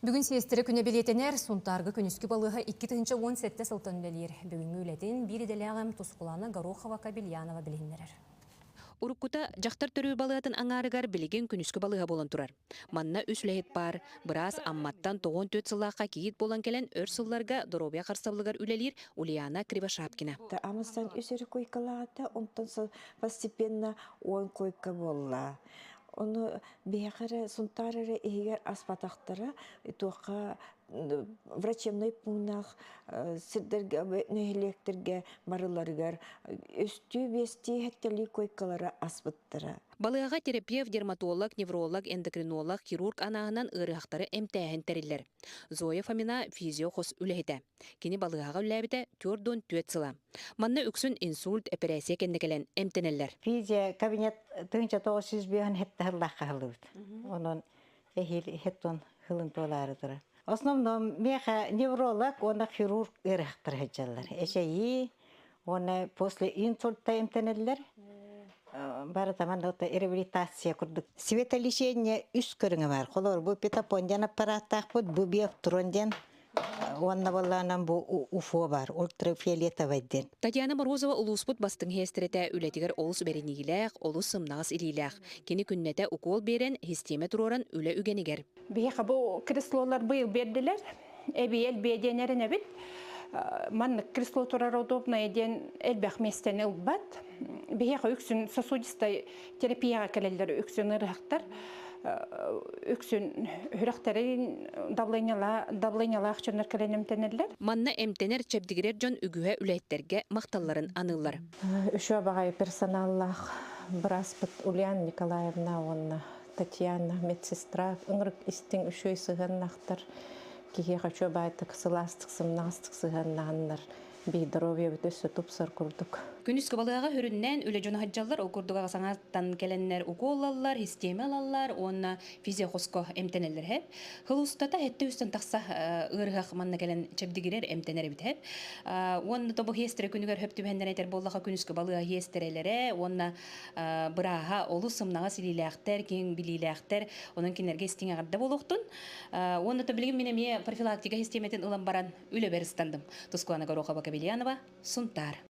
Бүгүн сиэстэрэ күнэ бэлиэтэнэр, Сунтаарга күнүскү балыыһа 2017 сылтан үлэлиир. Бүгүҥҥү үлэтин биир идэлээҕим Тускулаана Горохова-Кобельянова билиһиннэрэр. Уруккута дьахтар төрүүр балыыһатын аҥаарыгар билигин күнүскү балыыһа буолан турар. Манна үс үлэһит баар. Быраас Амматтан 94 сыллаахха кийиит буолан кэлэн өр сылларга доруобуйа харыстабылыгар үлэлиир Ульяна Кривошапкина. Амыстан үс эрэ койкалаата, онтон постепенно 10 койка буолла. Ону Биһиэхэ эрэ Сунтаар эрэ иһигэр аспатахтара, туохха врачебнай пууннаах сирдэргэ, нэһилиэктэргэ барыларыгар үстүү-биэстии сэттэлии койкалары аспыттара. Балыыһаҕа терапевт, дерматолог, невролог, эндокринолог, хирург анааһынан ыарыһахтары эмтээһин тэриллэр. Зоя Фомина физио-хос үлэһитэ. Кини балыыһаҕа үлэлээбитэ 44 сыла. Манна үксүн инсульт, эпэрээссийэ кэннэ кэлэн эмтэнэллэр. Физия кабинет 1905 сыллаахха аһыллыбыт. Онон эһиил хеттон хылын туолаары турар. Основном миэхэ невролог уонна хирург ыарыһахтар сылдьаллар. Эчэйии уонна после инсульта эмтэнэллэр. Барыта манна реабилитация курдук. Светолечение үс көрүҥэ бар. Холобур, бу питопон диэн аппараттаахпыт, бу биофтрон диэн Уонна буоллаҕынан бу УФО бар, ультрафиолетовай диэн. Татьяна Морозова улууспут бастыҥ сиэстэрэтэ үлэтигэр олус бэриниилээх, олус сымнаҕас илиилээх. Кини күннэтэ укуол биэрэн, систиэмэ туруоран үлэ үгэнигэр. Биһиэхэ бу креслолар быйыл биэрдилэр. Эбии элбиэ диэн эрэнэбит. Маннык кресло турар удобное диэн элбэх миэстэни ылбат. Биһиэхэ үксүн сосудистай терапияҕа кэлэллэр үксүн ыарыһахтар үксүн сүрэхтэрин давлениялаах дьоннор кэлэн эмтэнэллэр. Манна эмтэнэр, чэбдигирэр дьон үгүһэ үлэһиттэргэ махталларын аныыллар. Үчүгэй баҕайы персоналлаах бырааспыт Ульяна Николаевна уонна Татьяна медсестра ыҥырык истиҥ үчүгэй сыһыаннаахтар киһиэхэ үчүгэй баайтык сылаастык сымнаҕастык сыһыаннаһаннар здоровьебыт өссө тупсар курдук. Күнүскү балыыһаҕа сүрүннээн үлэ дьоно сылдьаллар, ол курдук аҕа саҥаттан кэлэннэр укуоллаллар, систиэмэ ылаллар уонна физиохоско эмтэнэллэр эһэп. Сыл устата сэттэ үстэн тахса ыарыһах манна кэлэн чэбдигирэр, эмтэнэр эбит эһэп. Уонна тобу хиэстэрэ күнүгэр хөп түбэһэннэр этэр буоллаха күнүскү балыыһа хиэстэрэлэрэ уонна бырааһа олус сымнаҕас илиилээхтэр, киэҥ билиилээхтэр, онон кинилэргэ истиҥ эҕэрдэ буолуохтун. Уонна то билигин мин эмиэ профилактика систиэмэтин ылан баран үлэбэр ыстандым. Тускулана Горохова-Кобельянова, Сунтаар.